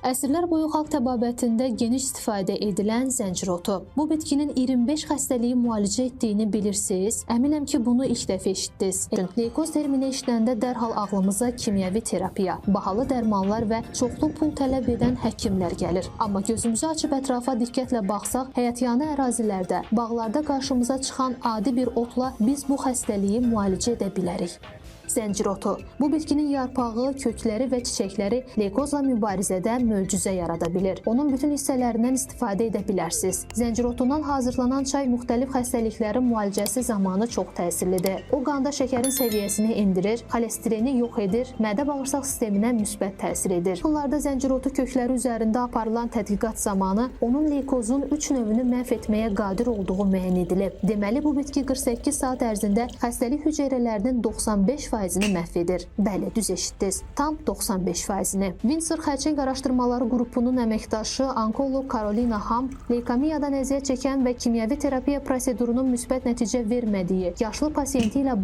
Əsrlər boyu xalq təbabətində geniş istifadə edilən zəncirotu. Bu bitkinin 25 xəstəliyi müalicə etdiyini bilirsiniz? Əminəm ki, bunu ilk dəfə eşitdiniz. Leykoz termini eşidəndə dərhal ağlımıza kimyəvi terapiya, bahalı dərmanlar və çoxlu pul tələb edən həkimlər gəlir. Amma gözümüzü açıb ətrafa diqqətlə baxsaq, həyətyanı ərazilərdə, bağlarda qarşımıza çıxan adi bir otla biz bu xəstəliyi müalicə edə bilərik. Zəncirotu. Bu bitkinin yarpağı, kökləri və çiçəkləri leykozla mübarizədə möcüzə yarada bilir. Onun bütün hissələrindən istifadə edə bilərsiniz. Zəncirotundan hazırlanan çay müxtəlif xəstəliklərin müalicəsi zamanı çox təsirlidir. O qanda şəkərin səviyyəsini endirir, xolesterini yox edir, mədə-bağırsaq sisteminə müsbət təsir edir. Bunlarda zəncirotu kökləri üzərində aparılan tədqiqat zamanı onun leykozun 3 növünü məhv etməyə qadir olduğu müəyyən edilib. Deməli, bu bitki 48 saat ərzində xəstəlik hüceyrələrinin 95%-ni məhv edir. Bəli, düz eşitdiniz. Tam 95%-ni. Windsor Xərçəng Araşdırmaları qrupunun əməkdaşı onkoloq Karolina Ham leykemiyadan əziyyət çəkən və kimyəvi terapiya prosedurunun müsbət nəticə vermədiyi yaşlı pasiyenti ilə